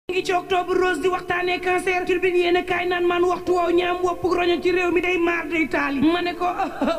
ngi ci octobre rose di waxtaanee cancer turbine yéen a kaay naan man waxtu woow ñaam wopp roño ci réew mi day maar day taali ma ne ko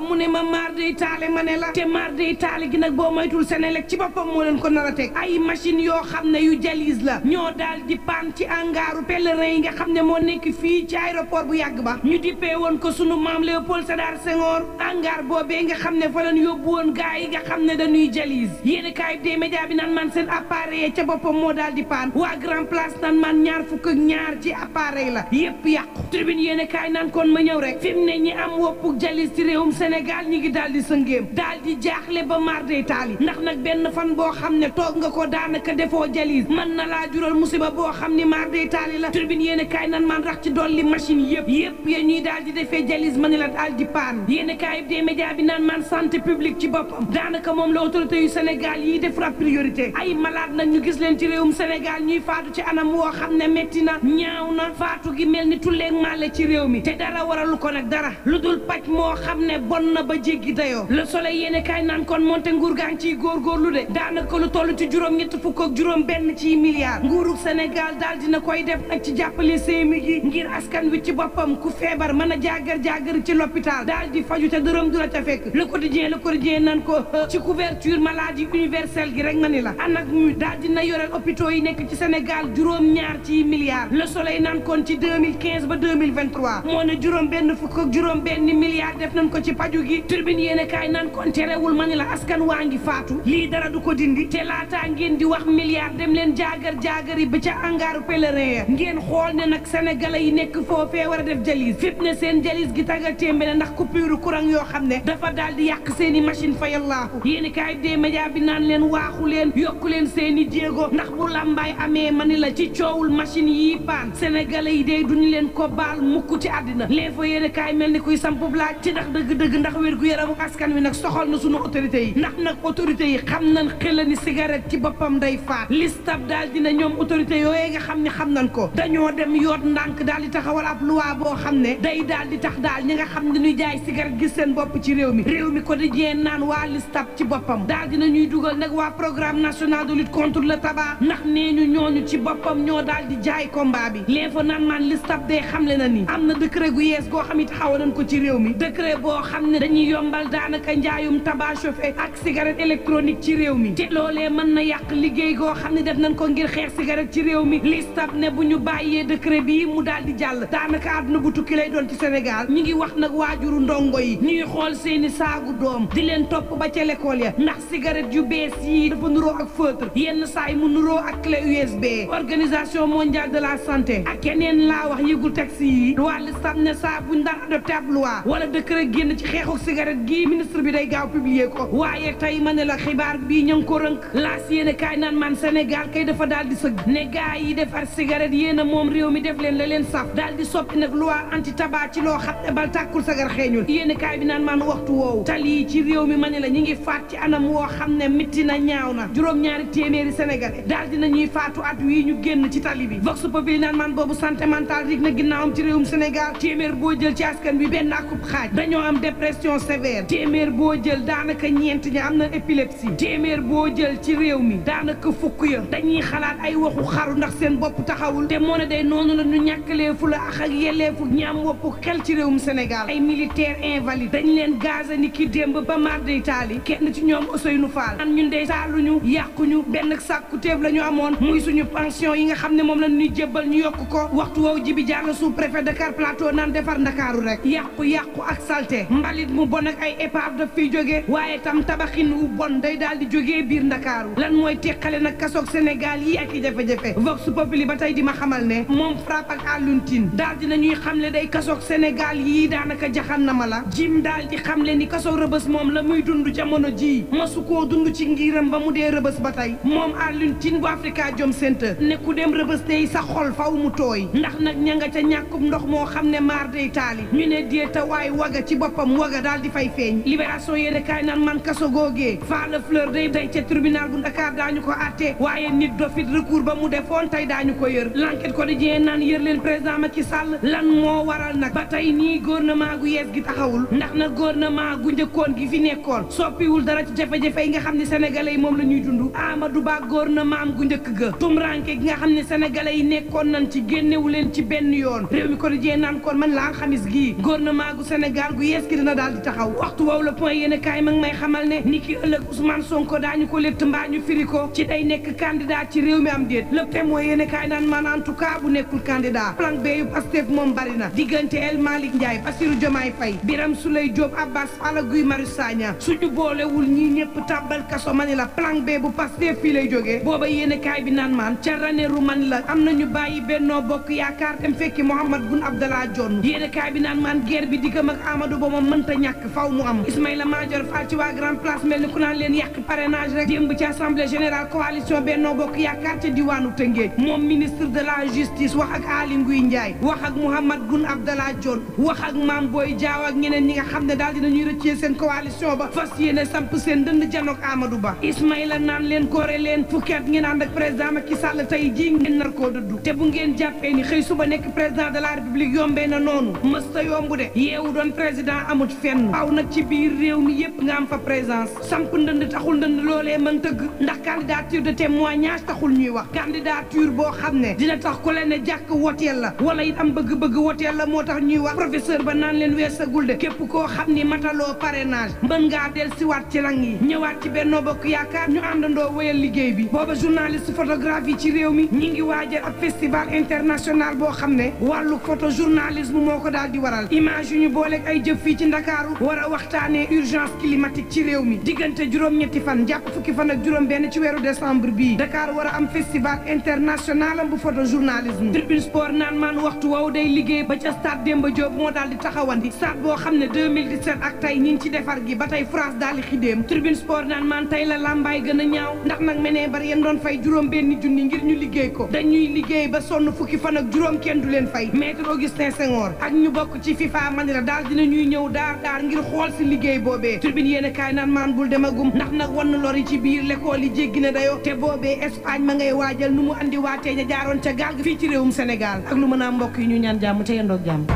mu ne ma maar day taale ma ne la te maar day taali gi nag boo moytul Senelec ci boppam moo leen ko nar a teg ay machine yoo xam ne yu jalis la ñoo daal di paan ci angaaru pèlerin yi nga xam ne moo nekk fii ci aéroport bu yàgg ba ñu dippee woon ko sunu maam Léopold Sédar Senghor angaar boobee nga xam ne fa leen yóbbu woon gaa yi nga xam ne dañuy jalis yéen a kaay des médias bi naan man seen appareil ca boppam moo daal di paan waa grand place nan man ñaar fukk ak ñaar ci appareil la yépp yàqu tribune yéen kaay naan kon ma ñëw rek fi mu ne ñi am woppuk jalis ci réewum Sénégal ñi ngi daal di sëngéem daal di jaaxle ba maar day taali ndax nag benn fan boo xam ne toog nga ko daanaka defoo jalis mën na laa jural musiba boo xam ni maar day taali la tribune yéen kaay naan man rax ci dolli machine yëpp ya ñuy daal di defee jalis ma ni la daal di paan yéen kaay des médias bi naan man santé publique ci boppam daanaka moom la autorité yu Sénégal yi def priorité ay malade nag ñu gis leen ci réewum Sénégal ñuy faatu ci anam woo xam ne metti na ñaaw na faatu gi mel ni tulleeg màlle ci réew mi te dara waralu ko nag dara lu dul paj moo xam ne bon na ba jéggi dayoo le soleil yéene kaay naan kon monte nguur gaa ngi ciy góorgóorlu de daanaka lu toll ci juróom-ñett fukk ak juróom benn ci milliards nguuru Sénégal daal dina koy def nag ci jàppale séemi gi ngir askan wi ci boppam ku feebar mën a jaagar ci l'hôpital daal di faju te dërëm du la ca fekk le quotidien nan ko ci couverture maladie universelle gi rek ma ni la anak mu daal dina yoreel hôpitaux yi nekk ci Sénégal juróom-ñaar ci milliards le soleil naan kon ci 2015 ba 2023 moo ne juróom benn fukk ak juróom benn milliards def nañ ko ci paju gi turbine yéen a kaay naan kon terewul ma ni la askan waa ngi faatu lii dara du ko dindi te laataa ngeen di wax milliards dem leen jaagar yi ba ca angaaru pèlerin ya ngeen xool ne nag sénégalais yi nekk foofee war a def jalis fépp ne seen jalis gi taga témbe ne ndax coupure courant yoo xam ne dafa daal di yàq seen i machine fa yallaahu yéen a kaay des médias bi naan leen waaxu leen yokku leen seen i jéego ndax bu lambaay amee ma ni la ci coowul machine yii paan sénégalais yi day duñu leen ko baal mukk ci àddina l'info yéene kaay mel ni kuy sampub laaj ci ndax dëgg-dëgg ndax wér gu yaramu askan wi nag soxal na sunu autorités yi ndax nag autorités yi xam nañ xela ni cigarette ci boppam day faat listab daal dina ñoom autorités yooyee nga xam ne xam nañ ko dañoo dem yoot ndànk daal di taxawal ab loi boo xam ne day daal di tax daal ñi nga xam ne ñuy jaay cigarette gis seen bopp ci réew mi ko di jeen naan waa listab ci boppam daal dina ñuy dugal nag waa programme national de lutte contre le tabac ndax nee ñu ñooñu ci boppam ñoo daal di jaay combat bi l'info naan man listab day xamle na ni am na décret gu yees goo xam it xaw nañ ko ci réew mi décret boo xam ne dañuy yombal daanaka njaayum tabac chauffé ak cigarette électronique ci réew mi te loolee mën na yàq liggéey goo xam ne def nañ ko ngir xeex cigarette ci réew mi listab ne bu ñu bàyyee décret bi mu daal di jàll daanaka àdduna bu tukki lay doon ci Sénégal ñi ngi wax nag waajuru ndongo yi ñuy xool seeni saagu doom di leen topp ba ca l'école ya ndax cigarette yu bees yi dafa nuroo ak feutre yenn saa yi mu nuroo ak clé USB organisation mondiale de la santé ak keneen laa wax yëgul taxi yi waa listab ne saa buñ daan adopté ab loi wala décret génn ci xeexu cigarette gii ministre bi day gaaw publier ko waaye tey ma ne la xibaar bii ñu ngi ko rënk laas yéen a kaay naan man Sénégal kay dafa daal di sëgg ne gaa yi defar cigarette yéen a moom réew mi def leen la leen saf daal di soppi nag loi anti tabac ci loo xam ne bal tàkkul sagar xeeñul yéen a kaay bi naan man waxtu woowu tali yi ci réew mi ma ne la ñi ngi faat ci anam woo xam ne mitti na ñaaw na juróom-ñaari téeméeri sénégalais daal dina ñuy faatu at wii ñu génn ci tali bi vox populi naan man boobu santé mentale rig na ginnaawam ci réewum Sénégal téeméer boo jël ci askan bi benn akub xaaj dañoo am dépression sévère téeméer boo jël daanaka ñeent ñi am na épilepsie téeméer boo jël ci réew mi daanaka fukk ya dañuy xalaat ay waxu xaru ndax seen bopp taxawul te moo ne day noonu la ñu ñàkkalee fu la ak yelleefu ñaam woppu xel ci réewum Sénégal ay militaire invalide dañ leen gaza ni ki démb ba mar day taali kenn ci ñoom Ousseynou Fall an ñun dey taaluñu yàquñu benn sàkku téeb la ñu amoon muy suñu pension yi nga xam ne moom la ñuy jébbal ñu yokk ko waxtu woowu Jibi Jàll sous-préfet Dakar Plateau naan defar Ndakaaru rek yàqu ak salté mbalit mu bon ak ay épave daf fiy jógee waaye tam tabaxin wu bon day daal di jógee biir Ndakaaru lan mooy teqale nag kasoog Sénégal yi ak i jafe-jafe Vox Populi ba tey di ma xamal ne moom frappe ak àlluntin daal dina ñuy xamle day kasoog Sénégal yii daanaka jaxannama la jim daal di xamle ni kasoog rëbës moom la muy dund jamono ji masu koo dund ci ngiram ba mu dee rëbës ba tey moom àlluntin bu Africa Jom Center ne ku dem rëbës tey sa xol faw mu tooy ndax nag ña nga ca ñàkkub ndox moo xam ne maar day taali ñu ne déeta waay waga ci boppam waga daal di fay feeñ libération yéene kaay naan man kaso googee Falla Fleur day ca tribunal bu Dakar daañu ko àtte waaye nit dofit recours ba mu defoon tey daañu ko yër l'enquête quotidien naan yër leen président Macky Sall lan moo waral nag ba tey nii gouvernement gu yees gi taxawul ndax nag gouvernement gu njëkkoon gi fi nekkoon soppiwul dara ci jafe-jafe yi nga xam ne sénégalais yi moom la ñuy dund Amadou Ba gouvernement am gu njëkk ga tumranke gi nga xam ne sénégalais yi nekkoon nañ ci génnewu leen ci benn yoon réew mi quotidien naan kon man la alxamis gii gouvernement gu Sénégal gu yees gi dina daal di taxaw waxtu woowu le point yéen kaay ma ngi may xamal ne ni ki ëllëg Ousmane Sonko daañu ko létt mbaa ñu firi ko ci day nekk candidat ci réew mi am déet le témoin yéen kaay naan man en tout cas bu nekkul candidat plan B yu Pastef moom bari na diggante El Malick Ndiaye Bassirou Diomaye Faye Birame Souleye Diop Abbas Fall Guy Marius Sagna suñu boolewul ñii ñëpp tàbbal kaso ma ni la plan B bu Pastef fii lay jógee booba yéen kaay bi naan maan ca Ranérou man la am nañu bàyyi Benno Bokk Yaakaar dem fekki Mahammed Boun Abdallah Dionne yéen kaay bi naan maan guerre bi diggam ak Amadou Ba moom mënta ñàkk faw mu am Ismaïla Madior Fall ci waa Grand Place mel ni ku naan leen yàq parrainage rek démb ci assemblée générale coalition Benno Bokk Yaakaar ca diwaanu Tëngéej moom ministre de la justice wax ak Aly Ngouille Ndiaye wax ak Mahammed Boun Abdallah Dionne wax ak Mame Boye Diao ak ñeneen ñi nga xam ne daal dinañuy rëccee seen coalition ba fas yéene samp seen dënd janook Amadou Ba Ismaïla naan leen koore leen fukki at ngeen ànd ak président Macky Sall tey jii ngeen nar koo dëddu te bu ngeen jàppee ni xëy suba nekk président de la république yombee na noonu mësta yombu de yeewu doon président amut fenn aw nag ci biir réew mi yépp nga am fa présence samp ndënd taxul ndënd loolee mën tëgg ndax candidature de témoignage taxul ñuy wax candidature boo xam ne dina tax ku leen ne jàkk woteel la wala it am bëgg-bëgg woteel la moo tax ñuy wax professeur ba naan leen weesagul de képp koo xam ni mataloo parrainage mën ngaa del siwaat ci rang yi ñëwaat ci Benno Bokk Yaakaar ñu àndandoo wéyal liggéey bi booba journaliste photographe yi ci réew mi ñi ngi waajal ab festival international boo xam ne wàllu photojournalisme moo ko daal di waral image yu ñu booleeg ay jëf fii ci Ndakaaru war a waxtaanee urgence climatique ci réew mi diggante juróom-ñetti fan jàpp fukki fan ak juróom benn ci weeru décembre bii Dakar war a am festival international am bu photojournalisme Tribune Sport naan maan waxtu woowu day liggéey ba ca stade Demba Diop moo daal di taxawandi stade boo xam ne 2017 ak tey ñi ngi ci defar gi ba tey France daal di xidéem Tribune Sport naan maan tey la làmbaay gën a ñaaw ndax nag menee bari yéen doon fay juróom benn junni ngir ñu liggéey ko dañuy liggéey ba sonn fukki fan ak juróom kenn du leen fay maître Augustin Senghor ak ñu bokk ci FIFA manira daal dina ñuy ñëw daar ngir xool si liggéey boobee Tribune yéen kaay naan maan bul demagum ndax nag wann lor yi ci biir l'école yi jéggi na dayoo te boobee Espagne ma ngay waajal nu mu andi waatee ña jaaroon ca gaal gi fii ci réewum Sénégal ak lu mën a mbokk yi ñu ñaan jàmm te yendoog jàmm